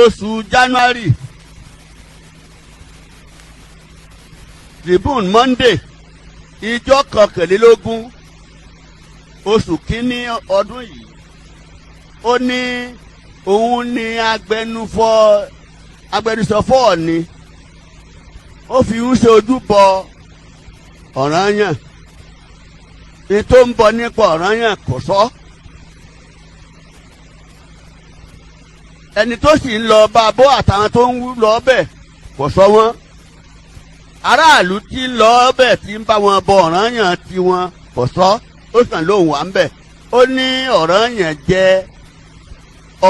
Oṣù January, Tribune, Monday, ìjọ 21 oṣù kínní ọdún yìí, ó ní òun ní agbẹnusọ fọ́ọ̀ni, ó fi ń ṣe ojúbọ Ọ̀rànyàn ní tó ń bọ nípa Ọ̀rànyàn kò sọ. Ẹni tó sì ń lọ bá bó àtàwọn tó ń lọ bẹ̀ kò sọ wọ́n. Aráàlú tí ń lọ bẹ̀ tí ń bá wọn bọ Ọ̀rànyàn tiwọn kò sọ. Ó sàn lóhùn wà ń bẹ̀. Ó ní Ọ̀rànyàn jẹ́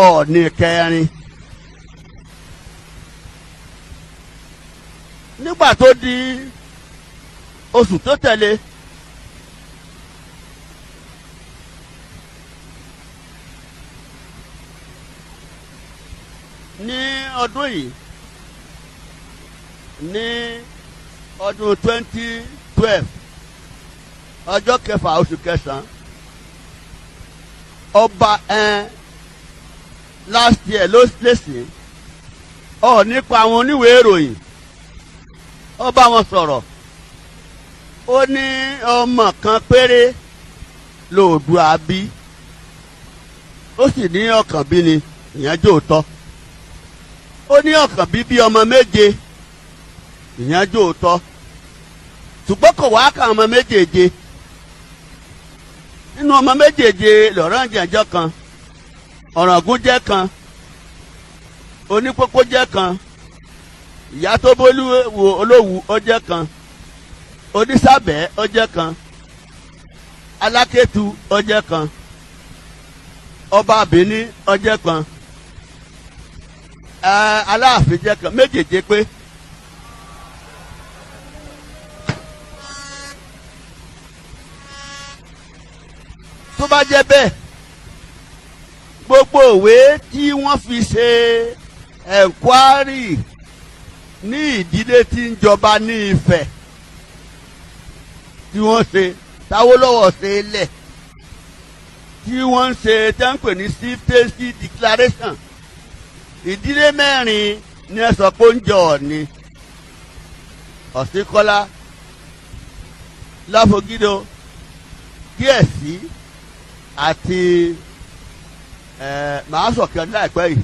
Ọọ̀ni kẹrin. Nígbà tó di oṣù tó tẹ̀lé, ní ọdún yìí, ní ọdún 2012, ọjọ́ 6 oṣù 9, ọba ẹn last year ló lẹ́sìn ọ nípa àwọn oníwèé ìròyìn, ó bá wọn sọ̀rọ̀. Ó ní ọmọ kan péré lòdùà bí, ó sì ní ọkàn bí ni ìyẹn jòótọ́. Ó ní ọkàn bí bí ọmọ 7, ìyẹn jòótọ́, ṣùgbọ́n kò wá ká ọmọ méjèèje. Nínú ọmọ méjèèje, lọ́rọ̀ jẹ́ kan, Ọ̀ràngún jẹ́ kan, Onípópó jẹ́ kan, ìyá tó bólú wo Olówù ó jẹ́ kan, Onísàbẹ̀ ó jẹ́ kan, Alákétu ó jẹ́ kan, ọba Benin ó jẹ́ kan, Aláàfin jẹ́ kan, méjèèje pé. Tó bá jẹ́ bẹ́ẹ̀, gbogbo òwe tí wọ́n fi ṣe ẹ̀ńkwárì ní ìdílé tí ń jọba ní Ifẹ̀ tí wọ́n ṣe táwọ́lọ́wọ́ ṣe lẹ̀ tí wọ́n ń ṣe tẹ́ ń pè ní chieftaincy declaration, ìdílé mẹ́rin ní ẹ sọ pé ó ń jẹ Ọ̀ọ̀ni: Ọ̀sìnkọ́lá, Láfogídó, Kíẹ̀sí àti màá sọ̀kẹ́ láìpẹ́ yìí.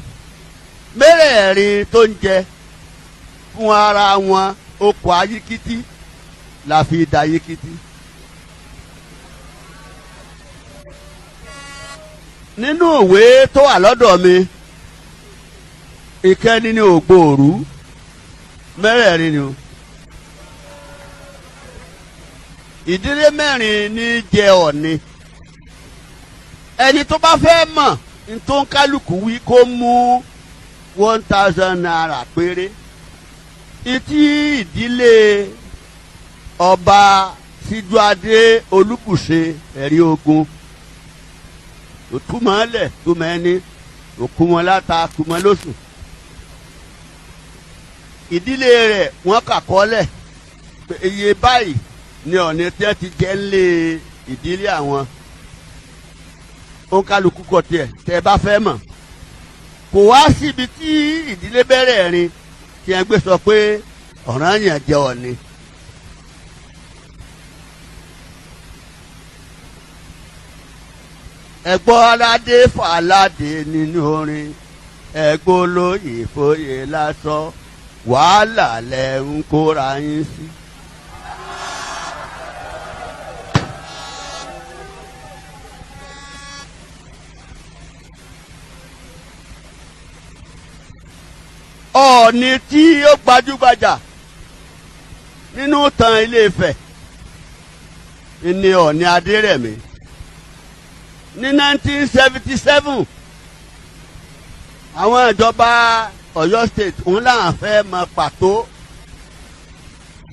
Mẹ́rẹ̀ẹ̀rin tó ń jẹ fún ara wọn, okò ayíkítí la fi da ayíkítí. Nínú ìwé tó wà lọ́dọ̀ mi, ìkẹ́ni ní ògbóòrú mẹ́rẹ̀ẹ̀rin ni o. Ìdílé mẹ́rin ní jẹ Ọ̀ọ̀ni. Ẹni tó bá fẹ́ mọ̀ tó ń kálukú wí, kó mú ₦1,000 péré. Ìtí ìdílé ọba Síjúadé Olúbùṣe ẹ̀rí ogun òtúmọ̀ lẹ̀ túmọ̀ ẹni òkú wọn láta kúmọ̀ lóṣù. Ìdílé rẹ̀ wọ́n kàkọ́lẹ̀ pé iye báyìí ni Ọ̀ọ̀ni tí wọ́n ti jẹ́ ńlé ìdílé àwọn. Ó ń kálukú kọ tiẹ̀. Tẹ́ ẹ bá fẹ́ mọ̀, kò wá síbi tí ìdílé bẹ̀rẹ̀ rin tí ẹ gbé sọ pé Ọ̀rànyàn jẹ́ Ọ̀ọ̀ni. Ẹ̀gbọ́n aládé fàládé nínú orin, ẹ̀gbọ́n olóyè fòye lásọ, wàhálà lẹ̀ ń kóra yín sí. Ọ̀ọ̀ni tí ó gbajúgbajà nínú ìtàn Ilé-Ifẹ̀ ní Ọ̀ọ̀ni Adérẹ̀mí. Ní 1977, àwọn ìjọba Ọ̀yọ́ State òun làwọn fẹ́ mọ pàtó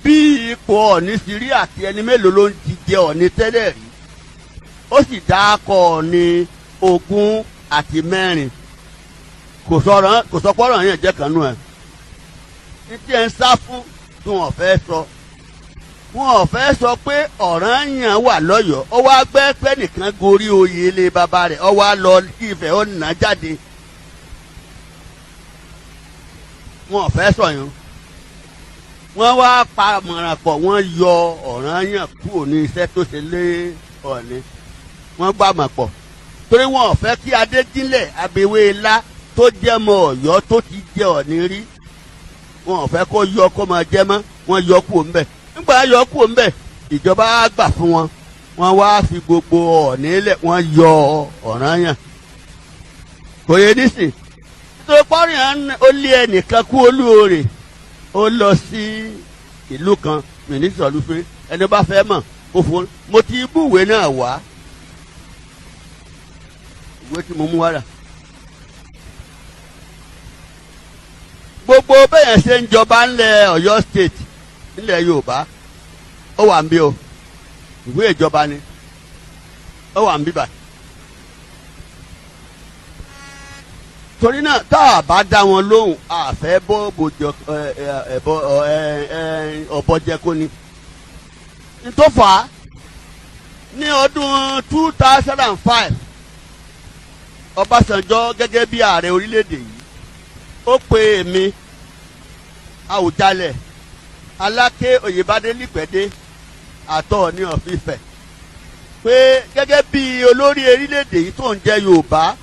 bí ipò Ọ̀ọ̀ni sí rí àti ẹni mélòó ló ń ti jẹ Ọ̀ọ̀ni tẹ́lẹ̀ rí. Ó sì dákọ̀ Ọ̀ọ̀ni 24. Kò sọ̀rọ̀, kò sọ pọ́rọ̀ yẹn jẹ́ kanú ẹ̀ ní tí ẹ ń sá fún tí wọ́n fẹ́ sọ. Wọn fẹ́ sọ pé Ọ̀rànyàn wà lọ́yọ̀ọ́. Ó wá gbẹ́ pẹ́ nìkan gorí oyè ilé bàbá rẹ̀, ó wá lọ sí Ifẹ̀, ó nà jáde. Wọn ò fẹ́ sọ̀yún. Wọ́n wá pa mọ̀ràn pọ̀, wọ́n yọ Ọ̀rànyàn kúrò ní iṣẹ́ tó ṣe lé Ọọ̀ni. Wọ́n gbàmọ̀ pọ̀ torí wọn ò fẹ́ kí Adédínlẹ̀ Abẹ́wéńlá tó jẹ́ ọmọ Ọ̀yọ́ tó ti jẹ́ Ọọ̀ni rí, wọn ò fẹ́ kó yọ kó máa jẹ́ mọ́. Wọ́n yọ kúrò ńbẹ̀. Nígbà yọ kúrò ńbẹ̀, ìjọba á gbà fún wọn. Wọ́n wá fi gbogbo Ọọ̀ni lẹ̀, wọ́n yọ Ọ̀rànyàn. Kò yẹ nísìn nítorí pọ́nrìn ó lé ẹnìkan kú olúore, ó lọ sí ìlú kan mínísítà olúfẹ́. Ẹni bá fẹ́ mọ̀ kó fún mo ti búwèé náà wá, ìwé tí mo mú wá rà. Gbogbo bẹ́yẹn ṣe ń jọba ńlẹ̀ Ọ̀yọ́ state, ńlẹ̀ Yorùbá, ó wà ń bí o. Ìwé ìjọba ni ó wà ń bí báyìí. Torí náà, tá a bá dá wọn lóhùn, àfẹ́ bọ́ bòjọ ẹ̀bọ ọ̀bọ jẹ kó ni. Tó fà á ní ọdún 2005, Ọbásanjọ́ gẹ́gẹ́ bí ààrẹ orílẹ̀-èdè yìí, ó pe èmi Àwùjalẹ̀ Aláké Oyèbádé Lípẹ̀dé àtọ̀ ní ọ̀fífẹ́ pé gẹ́gẹ́ bí olórí orílẹ̀-èdè yìí tó ń jẹ́ Yorùbá,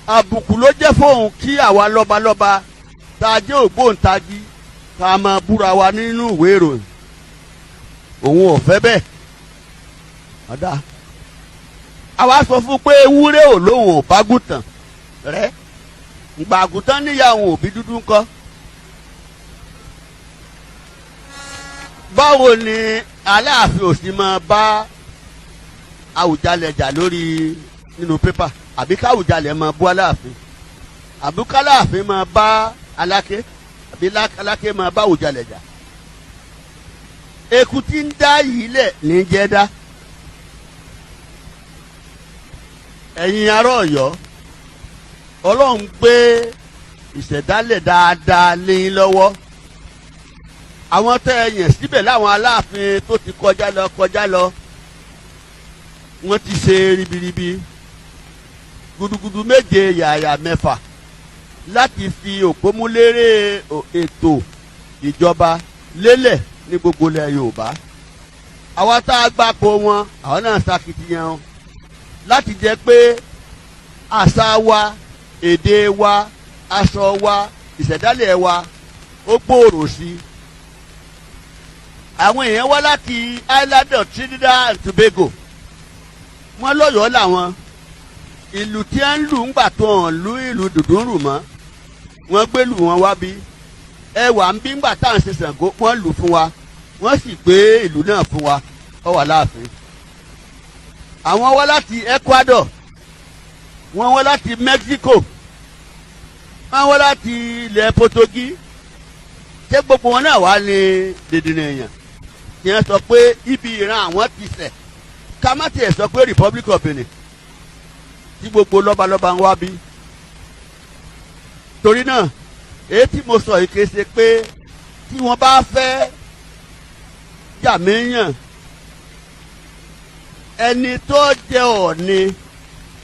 àbùkù ló jẹ́ fóun kí àwa lọ́balọ́ba tá a jẹ́ ògbóǹtagì ká máa búra wa nínú ìwé ìròyìn. Òun ò fẹ́ bẹ́ẹ̀. Ọ̀dà àwa sọ fún pé ewúrẹ́ ò lóun ò bágùtàn rẹ́ ǹgbà àgùntàn níyàwó òbí dúdú ńkọ́. Báwo ni Aláàfin ò sì máa bá Àwùjalẹ̀ jà lórí nínú pépà, àbí káwùjalẹ̀ máa bú Aláàfin, àbí káláàfin máa bá Aláké, àbí Aláké máa bá Àwùjalẹ̀ jà? Eku tí ń dá yìí lẹ̀ ní jẹ́ dá. Ẹ̀yin ará Ọ̀yọ́, Ọlọ́run gbé ìṣẹ̀dálẹ̀ dáadáa lé yín lọ́wọ́. Àwọn tẹ́ ẹ yàn síbẹ̀ láwọn Aláàfin tó ti kọjá lọ kọjá lọ, wọ́n ti ṣe ribiribi, gudugudu méje yàyà mẹ́fà láti fi òpómúlérè ètò ìjọba lélẹ̀ ní gbogbo ilẹ̀ Yorùbá. Àwa tá a gbapò wọn, àwọn náà ṣakitiyan láti jẹ́ pé àṣà wa, èdè wa, aṣọ wa, ìṣẹ̀dálẹ̀ wa ó gbòòrò sí i. Àwọn èèyàn wá láti Island of Trinidad and Tobago, wọ́n lọ́yọ̀ọ́ làwọn ìlú tí wọ́n ń lù ńgbà tó hàn lú ìlú dùdúrù mọ́, wọ́n gbé lù wọn wá bí ẹwà ń bí ńgbà tá à ń ṣe Ṣàngó, wọ́n lù fún wa, wọ́n sì gbé ìlú náà fún wa, ó wà láàfin. Àwọn wá láti Ecuador, wọ́n wá láti Mexico, wọ́n wá láti ilẹ̀ Portuguese. Ṣé gbogbo wọn náà wà ní dèdèrè èèyàn tí wọ́n sọ pé ibi ìran àwọn ti ṣẹ̀? Ká má tiẹ̀ sọ pé Republic of Benin tí gbogbo lọ́balọ́ba ń wá bí. Torí náà, èyí tí mo sọ yìí kì í ṣe pé tí wọ́n bá fẹ́ jà míyàn. Ẹni tó jẹ́ Ọọ̀ni,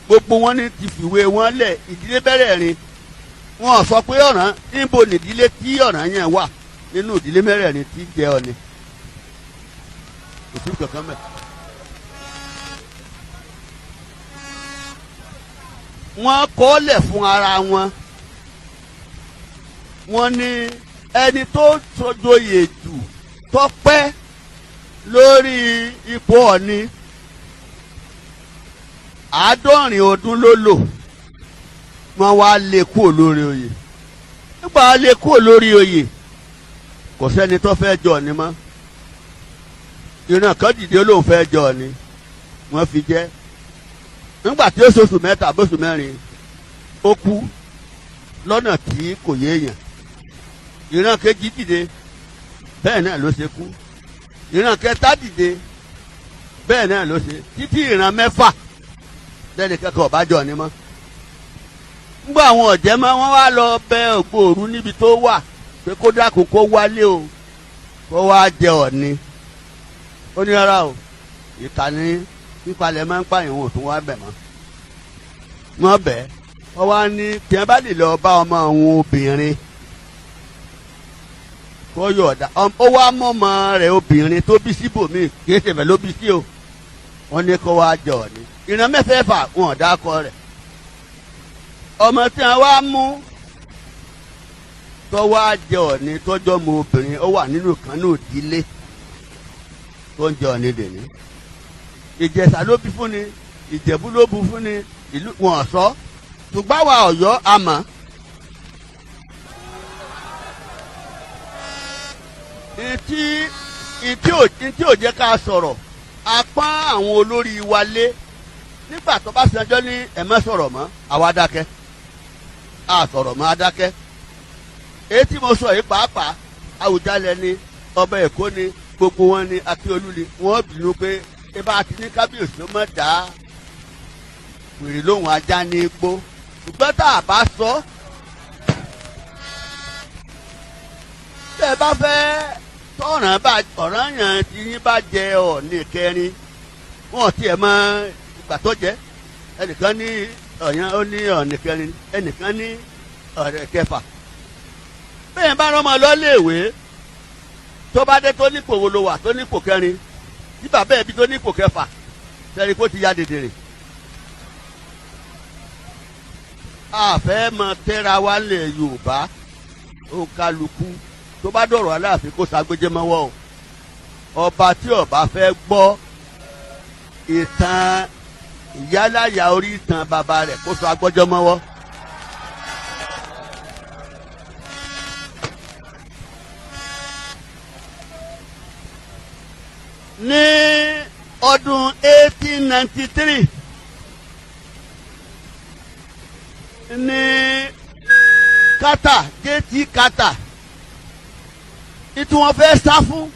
gbogbo wọn ní ti fìwé wọn lẹ̀. Ìdílé mẹ́rẹ̀ẹ̀rin wọn sọ pé ọ̀ràn níbo nìdílé tí ọ̀ràn yẹn wà nínú ìdílé mẹ́rẹ̀ẹ̀rin tí jẹ́ Ọọ̀ni, kò sí kankan mẹ́. Wọ́n kọ́lẹ̀ fún ara wọn. Wọ́n ní ẹni tó sojoyè jù tó pẹ́ lórí ipò Ọọ̀ni, 70 ọdún ló lò. Wọ́n wá lé kúrò lórí oyè. Nígbà lé kúrò lórí oyè, kò sẹ́ni tó fẹ́ jọ Ọọ̀ni mọ́. Ìran kan dìde lóun fẹ́ jọ Ọọ̀ni, wọ́n fi jẹ́. Nígbà tí ó ṣoṣù mẹ́ta bóṣù mẹ́rin, ó kú lọ́nà tí kò yéèyàn. Ìran kejì dìde, bẹ́ẹ̀ náà ló ṣe kú. Ìran kẹta dìde, bẹ́ẹ̀ náà ló ṣe, títí ìran mẹ́fà lẹ́nu kẹ́kọ̀ọ́ ọ̀bájọ́ ni mọ́. Nígbà àwọn ọ̀jẹ̀ mọ́, wọ́n wá lọ bẹ Ògbóòrú níbi tó wà pé kó dákun, kó wálé o, kó wá jẹ Ọọ̀ni. Ó ní rárá o, ìkànnì pípalẹ̀ máa ń pààyàn, wọn ò tún wá bẹ̀ mọ́. Wọ́n bẹ̀ wọ́n wá ní tí wọ́n bá lè lọ bá ọmọ àwọn obìnrin Kó yọ̀ọ̀dà. Ó wá mọ́mọ́ rẹ̀ obìnrin tó bí síbòmíì, kì í ṣe fẹ́ ló bí sí o. Wọ́n ní kó wá jọ ní ìran mẹ́fẹ̀ẹ̀fà, wọn ò dákọ rẹ̀. Ọmọ tí wọ́n wá mú tó wá jẹ Ọ̀ọ̀ni, tọ́jọ́ mọ obìnrin, ó wà nínú kan náà ìdílé tó ń jẹ Ọ̀ọ̀ni dèní. Ìjẹ̀ṣà ló bí fún ni, Ìjẹ̀bú ló bu fún ni, ìlú wọn sọ, ṣùgbọ́n àwa Ọ̀yọ́ àmọ́. Ntí ò jẹ́ ká sọ̀rọ̀ apá àwọn olórí wa lé nígbà tó bá sanjọ́ ní ẹ má sọ̀rọ̀ mọ́, àwa dákẹ́, a sọ̀rọ̀ mọ́, a dákẹ́. Èyí tí mo sọ yìí pàápàá, Àwùjalẹ̀ ni, ọba Èkó ni, gbogbo wọn ni, Akíolú ni, wọ́n bínú pé ibà àti ní kábíyèsí ó mọ̀ dá wèrè lóhùn ajá ní igbó. Ṣùgbọ́n tá a bá sọ, tẹ́ ẹ bá fẹ́ tọ̀ràn bá ọ̀ràn yàn tí yín bá jẹ Ọ̀ọ̀ni kẹrin, wọn tiẹ̀ mọ ìgbà tó jẹ. Ẹnìkan ní ọ̀yàn, ó ní Ọ̀ọ̀ni kẹrin, ẹnìkan ní ọ̀rẹ́ kẹfà. Bẹ́ẹ̀ bá rán ọmọ lọ léèwé, tó bá dé, tó nípò wo ló wà, tó nípò kẹrin, tí bàbá ẹ̀ bí tó nípò kẹfà, sẹ́ni kó ti ya dèdèrè. Àfẹ́ mọ tẹ́ra wa lẹ̀ Yorùbá, ó kálukú tó bá dọ̀rọ̀ Aláàfin kó sagbéjẹ́ mọ́wọ́ o. Ọba tí ọba fẹ́ gbọ́ ìtàn ìyáláyà orí ìtàn bàbá rẹ̀, kó sọ agbọ́jọ́ mọ́wọ́. Ní ọdún 1893 ní Carter, J.T. Carter, tí wọ́n fẹ́ sá fún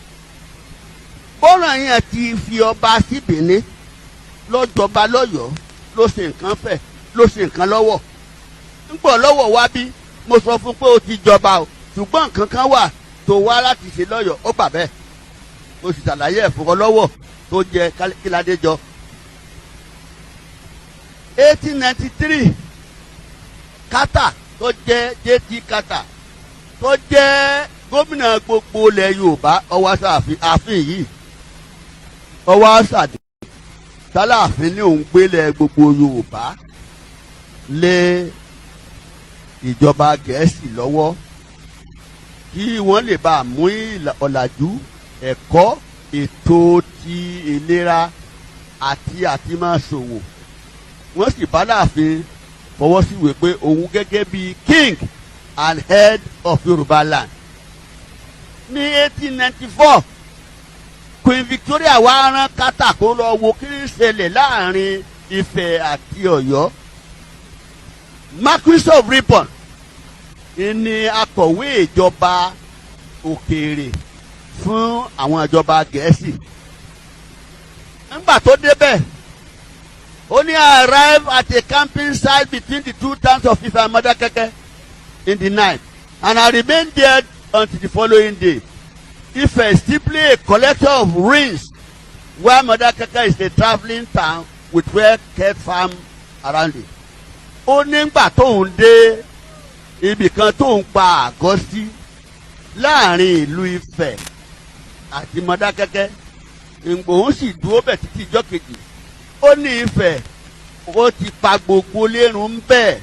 bọ́ọ̀rọ̀ yẹn ti fi ọba sí Benin lọ́jọba lọ́yọ̀ọ́, ló ṣe nǹkan fẹ̀, ló ṣe nǹkan lọ́wọ́ ńgbọ̀ lọ́wọ́ wá bí. Mo sọ fún pé ó ti jọba o, ṣùgbọ́n nǹkan kan wà tó wá láti ṣe lọ́yọ̀ọ́. Ó gbà bẹ́ẹ̀, mo sì ṣàlàyé ẹ̀ fún ọ lọ́wọ́ tó jẹ kíládé jọ. 1893, Carter tó jẹ́ J.T. Carter tó jẹ́ gómìnà gbogbo ilẹ̀ Yorùbá, ọwọ́ sáàfin ààfin yìí, ọwọ́ àṣàdé sálàáfin ní òun gbélé gbogbo Yorùbá lé ìjọba Gẹ̀ẹ́sì lọ́wọ́, kí wọ́n lè bá mú ọ̀làjú, ẹ̀kọ́, ètò ti ìlera àti máa ṣòwò. Wọ́n sì bá láàfin fọwọ́ síwèé pé òun gẹ́gẹ́ bíi king and head of Yorùbá land. Ní 1894, Queen Victoria wá rán Carter kó lọ wo kí ń ṣẹlẹ̀ láàrin Ifẹ̀ àti Ọ̀yọ́. Marquis of Ripon ní akọ̀wé ìjọba òkèèrè fún àwọn ìjọba Gẹ̀ẹ́sì. Nígbà tó débẹ̀, ó ní, "I arrived at a camping site between the two towns of Ife and Modakeke in the night and I remained there until the following day. Ife is simply a collector of ruins, while Modakeke is a travelling town with well kept farm around it." Ó nígbà tóun dé ibì kan tóun pa àgọ́ sí láàrin ìlú Ifẹ̀ àti Mọdákẹ́kẹ́, òun sì dúró bẹ̀ títí ìjọ́ kejì. Ó ní Ifẹ̀, ó ti pa gbogbo lérun ń bẹ̀,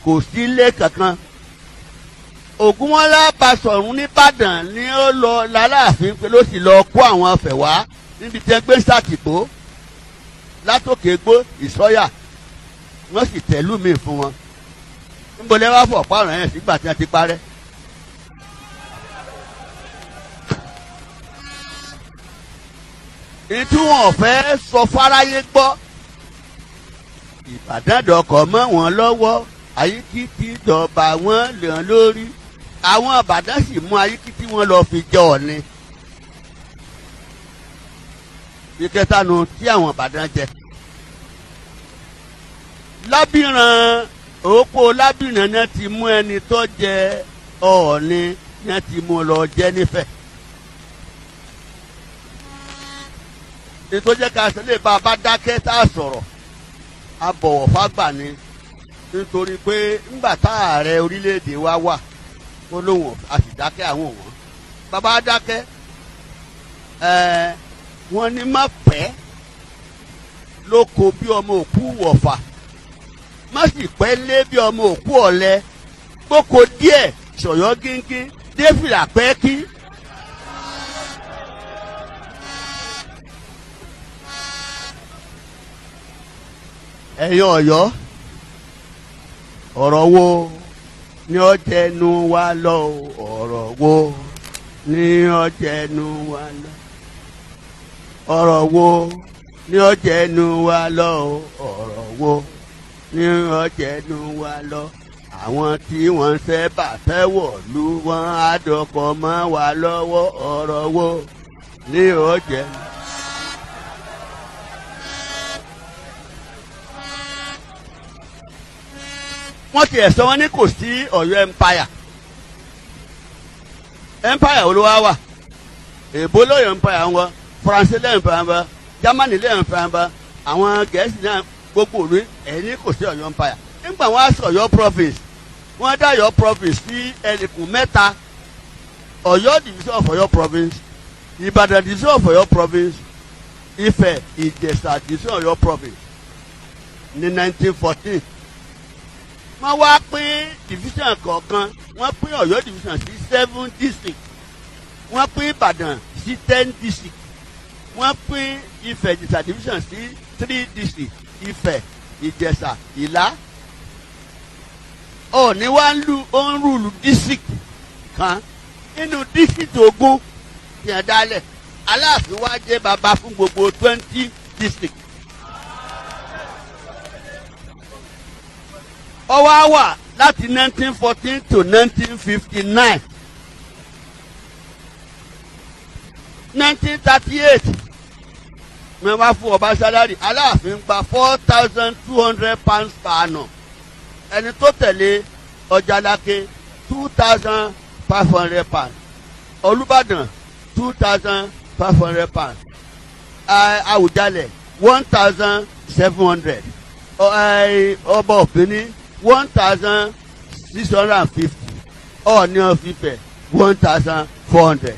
kò sí ilé kankan. Ògúnmọ́lá Basọ̀rún nìbàdàn ni ó lọ lálàáfin pé ló sì lọ kó àwọn Ifẹ̀ wá níbi tí wọ́n gbé sàtìpó látòkè gbó ìsọ́yà, wọ́n sì tẹ̀lú mi fún wọn. Níbo lẹ́ wá fọ̀ pààrọ̀ yẹn sígbà tí wọ́n ti parẹ́. Ìtú wọn fẹ́ sọ fáráyé gbọ́, Ìbàdàn dọkọ̀ mọ́ wọn lọ́wọ́, Ayíkítí dọ̀bà wọn lè lórí. Àwọn Ìbàdàn sì mú Ayíkítí wọn lọ fi jẹ Ọ̀ọ̀ni. Ìkẹta nu tí àwọn Ìbàdàn jẹ Lábìrán, òpó Lábìrán náà ti mú ẹni tó jẹ Ọ̀ọ̀ni náà ti mú lọ jẹ nífẹ̀ẹ́. Ètò jẹ́ ká ṣe lè bá a bá dákẹ́ tá a sọ̀rọ̀, a bọ̀wọ̀ fágbà ni, nítorí pé ńgbà tá ààrẹ orílẹ̀-èdè wa wà ó lóun a sì dákẹ́ àwọn òun. Bàbá dákẹ́ ẹ̀, wọ́n ní má pẹ́ lóko bí ọmọ òkú wọ̀fà, má sì pẹ́ lé bí ọmọ òkú ọ̀lẹ, gbóko díẹ̀ sọ̀yọ́ gíngín dé fìlà pẹ́ kí. Ẹ̀yin Ọ̀yọ́, ọ̀rọ̀ wo ni ó jẹnu wa lọ o? Ọ̀rọ̀ wo ni ó jẹnu wa lọ? Ọ̀rọ̀ wo ni ó jẹnu wa lọ o? Ọ̀rọ̀ wo ni ó jẹnu wa lọ? Àwọn tí wọ́n ń ṣẹ́ bàtẹ́ wọ̀lú wọn á dọkọ̀ mọ́ wa lọ́wọ́. Ọ̀rọ̀ wo ni ó jẹnu. Wọ́n ti ẹ̀sọ́ wọn ní kò sí Ọ̀yọ́ empire. Empire olówó wà, èbó lọ́yọ̀ empire wọn, Faransé lẹ́yìn empire wọn, Germany lẹ́yìn empire wọn, àwọn Gẹ̀ẹ́sì náà, gbogbo òru ẹ̀yìn kò sí Ọ̀yọ́ empire. Nígbà wọn á sọ Ọ̀yọ́ province, wọ́n dá Ọ̀yọ́ province sí ẹnìkùn mẹ́ta: Ọ̀yọ́ division of Ọ̀yọ́ province, Ìbàdàn division of Ọ̀yọ́ province, Ifẹ̀ Ìjẹ̀ṣà division of Ọ̀yọ́ province. Ní 1914, wọ́n wá pín division kọ̀ọ̀kan. Wọ́n pín Ọ̀yọ́ division sí seven districts, wọ́n pín Ìbàdàn sí 10 districts, wọ́n pín Ifẹ̀ Ìjẹ̀ṣà division sí three districts: Ifẹ̀, Ìjẹ̀ṣà, Ìlá. Ọ̀ọ́ni wá ń lu, ó ń rule district kan nínú district 20 tí wọ́n dálẹ̀. Aláàfin wá jẹ́ bàbá fún gbogbo 20 districts. Ó wá wà láti 1914 to 1959. 1938, wọ́n wá fún ọba salary. Aláàfin gba £4,200 per annum. Ẹni tó tẹ̀lé, Ọjàláké, £2,500. Olúbàdàn, £2,500. Àwùjalẹ̀, 1,700. Ọba Òbíní, 1,650. Ọọ̀ni of Ifẹ̀, 1,400.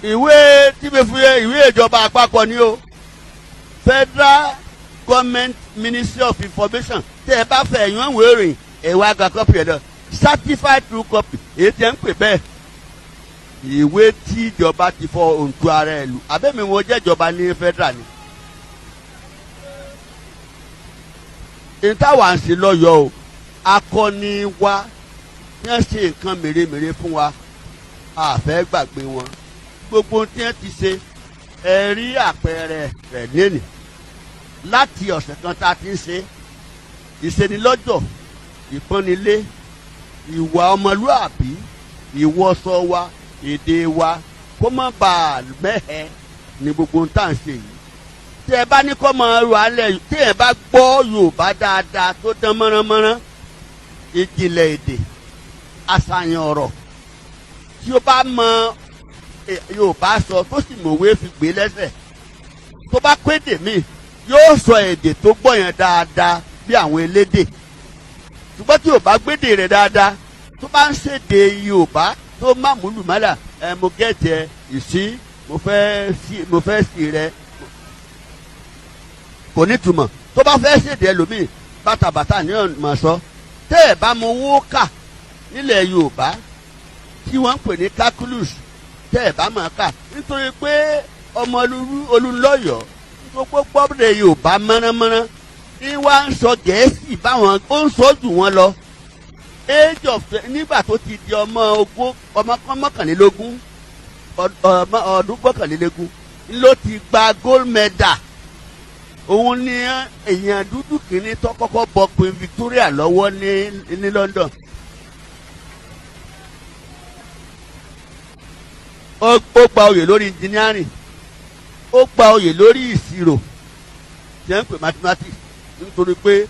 Ìwé tí mi fún yẹ, ìwé ìjọba àpapọ̀ ni o, Federal Government Ministry of Information. Tẹ́ ẹ bá fẹ́ ẹ̀yàn ìwé ìròyìn, ẹ̀ wá gba copy ẹ̀ lọ, certified true copy, èyí tí ẹ ń pè bẹ́ẹ̀, ìwé tí ìjọba ti fọ òǹtò ara ẹ̀ lù. Abẹ́mi wọn jẹ́ ìjọba ní federal ni. Ìtawà ń ṣe lọ́yọ̀ọ́ o, akọni wa tí wọ́n ṣe nǹkan mèremère fún wa, a fẹ́ gbàgbé wọn. Gbogbo tí wọ́n ti ṣe, ẹ rí àpẹẹrẹ rẹ̀ lẹ́nìí láti ọ̀sẹ̀ kan tá a ti ń ṣe ìṣenilọ́jọ̀, ìpọ́nilé, ìwà ọmọlúàbí, ìwọṣọ wa, èdè wa, kó má bàa mẹ́hẹ ní gbogbo tá à ń ṣe yìí. Tí ẹ bá ní kọ́ mọ ọrọ̀ alẹ́, tí ẹ bá gbọ́ Yorùbá dáadáa tó dán mọ́ránmọ́rán, ìjìnlẹ̀ èdè, àṣàyàn ọ̀rọ̀, tí ó bá mọ Yorùbá sọ tó sì mọ̀wé fi gbé lẹ́sẹ̀, tó bá kéde míì, yóò sọ èdè tó gbọ́ yẹn dáadáa bí àwọn elédè. Ṣùgbọ́n tí Yorùbá gbédè rẹ̀ dáadáa, tó bá ń ṣèdè Yorùbá tó má múlùmálà ẹ, mo gẹ̀ẹ́tì ẹ ìsí, mo fẹ́ sí rẹ, kò ní túmọ̀. Tó bá fẹ́ ṣèdè ẹlòmíì, bàtàbàtà ní ọ̀nà sọ. Tẹ́ ẹ̀ bá mọ owó kà nílẹ̀ Yorùbá tí wọ́n ń pè ní calculus, tẹ́ ẹ̀ bá mọ̀ ká, nítorí pé ọmọ Olúnlọ́yọ̀ gbogbo gbọ́dọ̀ Yorùbá mọ́nàmọ́ná ní wá ń sọ Gẹ̀ẹ́sì báwọn, ó ń sọ jù wọ́n lọ. Age of, nígbà tó ti di ọmọ ogún, ọmọ mọ́kànlélógún, ọdún 21 ló ti gba gold medal. Òun ni èèyàn dúdú kìíní tó kọ́kọ́ bọ Queen Victoria lọ́wọ́ ní London. Ó gba oyè lórí engineering, ó gba oyè lórí ìṣirò tí wọ́n ń pè mathematics, nítorí pé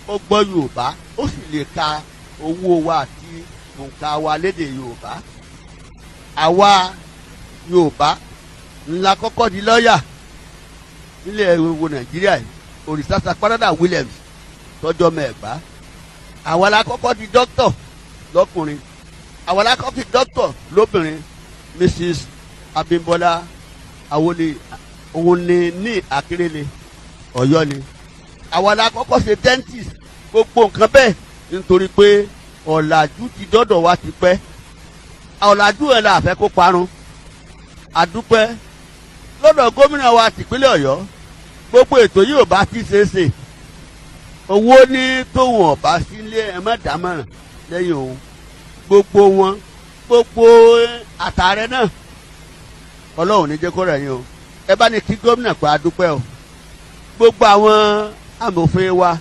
ó gbọ́ Yorùbá, ó sì lè ka owó wa àti òǹkà wa lédè Yorùbá. Àwa Yorùbá ńlá kọ́kọ́ di lọ́ọ̀yà nílẹ̀ wo Nàìjíríà yìí, Òrìṣàṣà Parada Williams. Tọ́jọ́ mẹ́ẹ̀gbá, àwa la kọ́kọ́ di dókítọ̀ lọ́kùnrin, àwa la kọ́kọ́ di dókítọ̀ lóbìnrin. Mrs Abímbọ́lá Awolé, òun ni ní Akérèlé Ọ̀yọ́ ni. Àwa la kọ́kọ́ ṣe dentist, gbogbo nǹkan bẹ́ẹ̀, nítorí pé ọ̀làjú ti dọ́dọ̀ wa ti pẹ́. Ọ̀làjú ẹ̀ la fẹ́ kó parun. Àdúpẹ́ lọ́dọ̀ gómìnà wa tìpínlẹ̀ Ọ̀yọ́. Gbogbo ètò yìí ò bá ti ṣeé ṣe, owó ní tóun ọ̀bá sílé ẹ má dámọ̀ràn lẹ́yìn òun. Gbogbo wọn, gbogbo àtàrẹ náà, Ọlọ́run ní jẹ́ kó rẹ̀ yín o. Ẹ bá ní kí gómìnà pé adúpẹ́ o. Gbogbo àwọn amòfin wa,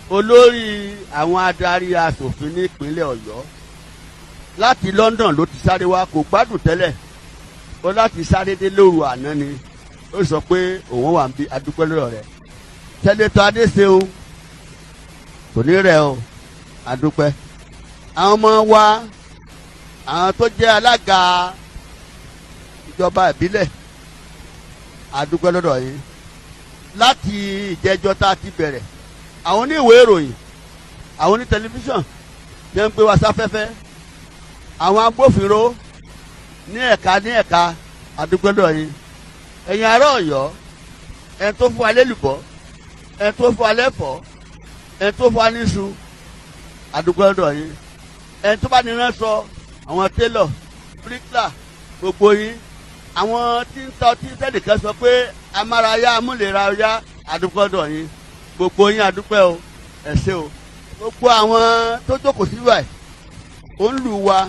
olórí àwọn adarí asòfin nípínlẹ̀ Ọ̀yọ́ láti London ló ti sáré wá. Kò gbádùn tẹ́lẹ̀, ó láti sáré dé lóru àná ni. Ó sọ pé òun wà ń bí. Adúpẹ́ lọ́rọ̀ rẹ̀. Senator Adéṣeun, kò ní rẹ̀ o, adúpẹ́. Àwọn ọmọ wa, àwọn tó jẹ́ alága ìjọba ìbílẹ̀, adúpẹ́ lọ́dọ̀ yín. Láti ìjẹ́jọ́ tá a ti bẹ̀rẹ̀, àwọn oníwèé ìròyìn, àwọn oní tẹlifíṣàn tí ń gbé wa sáfẹ́fẹ́, àwọn agbófinró ní ẹ̀ka ní ẹ̀ka, adúpẹ́ lọ́dọ̀ yín. Ẹ̀yin ará Ọ̀yọ́, ẹ̀ tó fún wa lélùbọ́, ẹ̀ tó fún wa lẹ́fọ̀ọ́, ẹ̀ tó fún wa níṣu, adúpẹ́ lọ́dọ̀ yín. Ẹ̀ tó bá ní ránṣọ, àwọn télọ̀, bíríkìlà, gbogbo yín, àwọn tí ń tọ́ tí sẹ́nìkan sọ pé amárayá amúlera adúpẹ́ lọ́dọ̀ yín. Gbogbo yín, adúpẹ́ o, ẹ ṣé o. Gbogbo àwọn tó jókòó síbẹ̀, ó ń lù wa,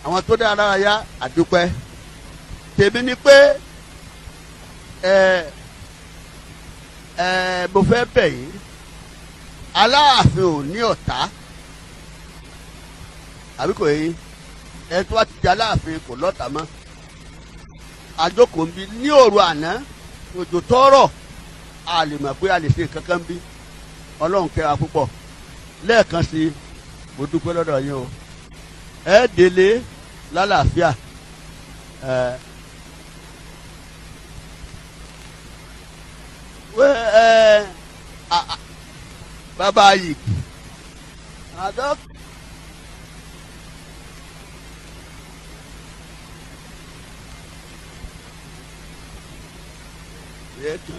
àwọn tó dára yá, àdúpẹ́. Tèmi ni pé ẹ ẹ mo fẹ́ bẹ̀ yín. Aláàfin ò ní ọ̀tá, àbí kò yín? Ẹ tó wá ti di Aláàfin kò lọ́tà mọ́. Àjókòó ń bí ní òru àná, òjò tọrọ, a lè mọ̀ pé a lè ṣe nǹkan kan bí. Ọlọ́run kẹ́ra púpọ̀. Lẹ́ẹ̀kan sí, mo dúpẹ́ lọ́dọ̀ yín o. Ẹ délé lálàáfíà. Ẹ wẹ́ ẹ bàbá yìí àdó. Ètò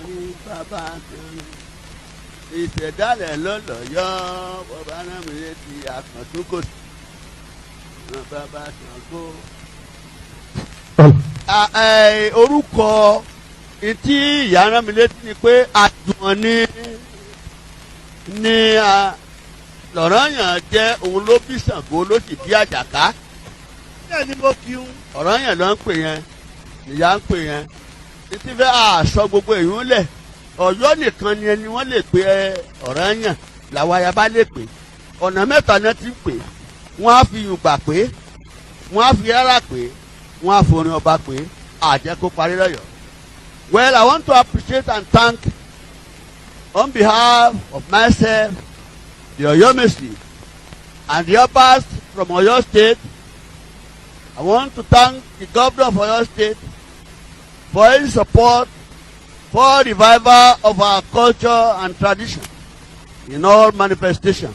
bàbá kan ìṣẹ̀dálẹ̀ lọ́lọ́yọ́, bàbá náà mi létí àkàntún kò sí bàbá Ṣàngó. Orúkọ tí ìyá rán mi létí ni pé àjùmọ̀ ní lọ́rọ̀yàn jẹ́. Òun ló bí Ṣàngó, ló sì bí Àjàká. Bẹ́ẹ̀ ni mo kí ń. Ọ̀ranyàn ló ń pè yẹn, ìyá ń pè yẹn títí fẹ́ àṣọ gbogbo èèyàn lẹ̀. Ọ̀yọ́ nìkan ni ẹni wọ́n lè pe Ọ̀ranyàn, làwọn ayaba lè pè. Ọ̀nà mẹ́ta náà ti ń pè: wọ́n á fi yùngbà pé, wọ́n á fi rárá pé, wọ́n á forin ọba pé. Àjẹ́ kó parí lọ́yọ̀ọ́. Well, I want to appreciate and thank on behalf of myself, the Oyomesi, and the Obas from Oyo State. I want to thank the governor of Oyo State for his support for revival of our culture and tradition in all manifestation.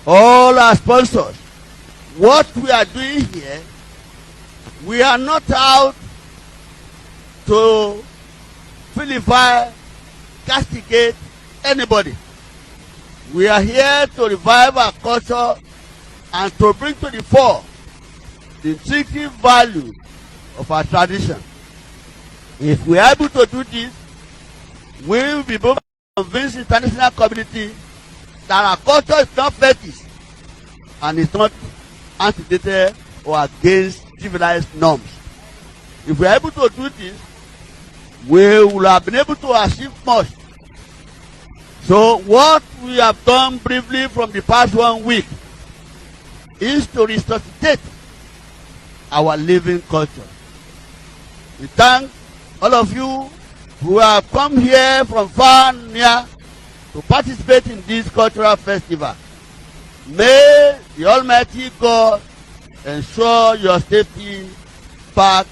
All our sponsors. What we are doing here, we are not out to vilify, castigate anybody. We are here to revive our culture and to bring to the fore the intrinsic value of our tradition. If we are able to do this, we will be able to convince the international community that our culture is not fetish and is not antidated or against civilized norms. If we are able to do this, we will have been able to achieve much. So what we have done briefly from the past one week is to resuscitate our living culture. We thank all of you who have come here from far and near to participate in this cultural festival. May the Almighty God ensure your safety back.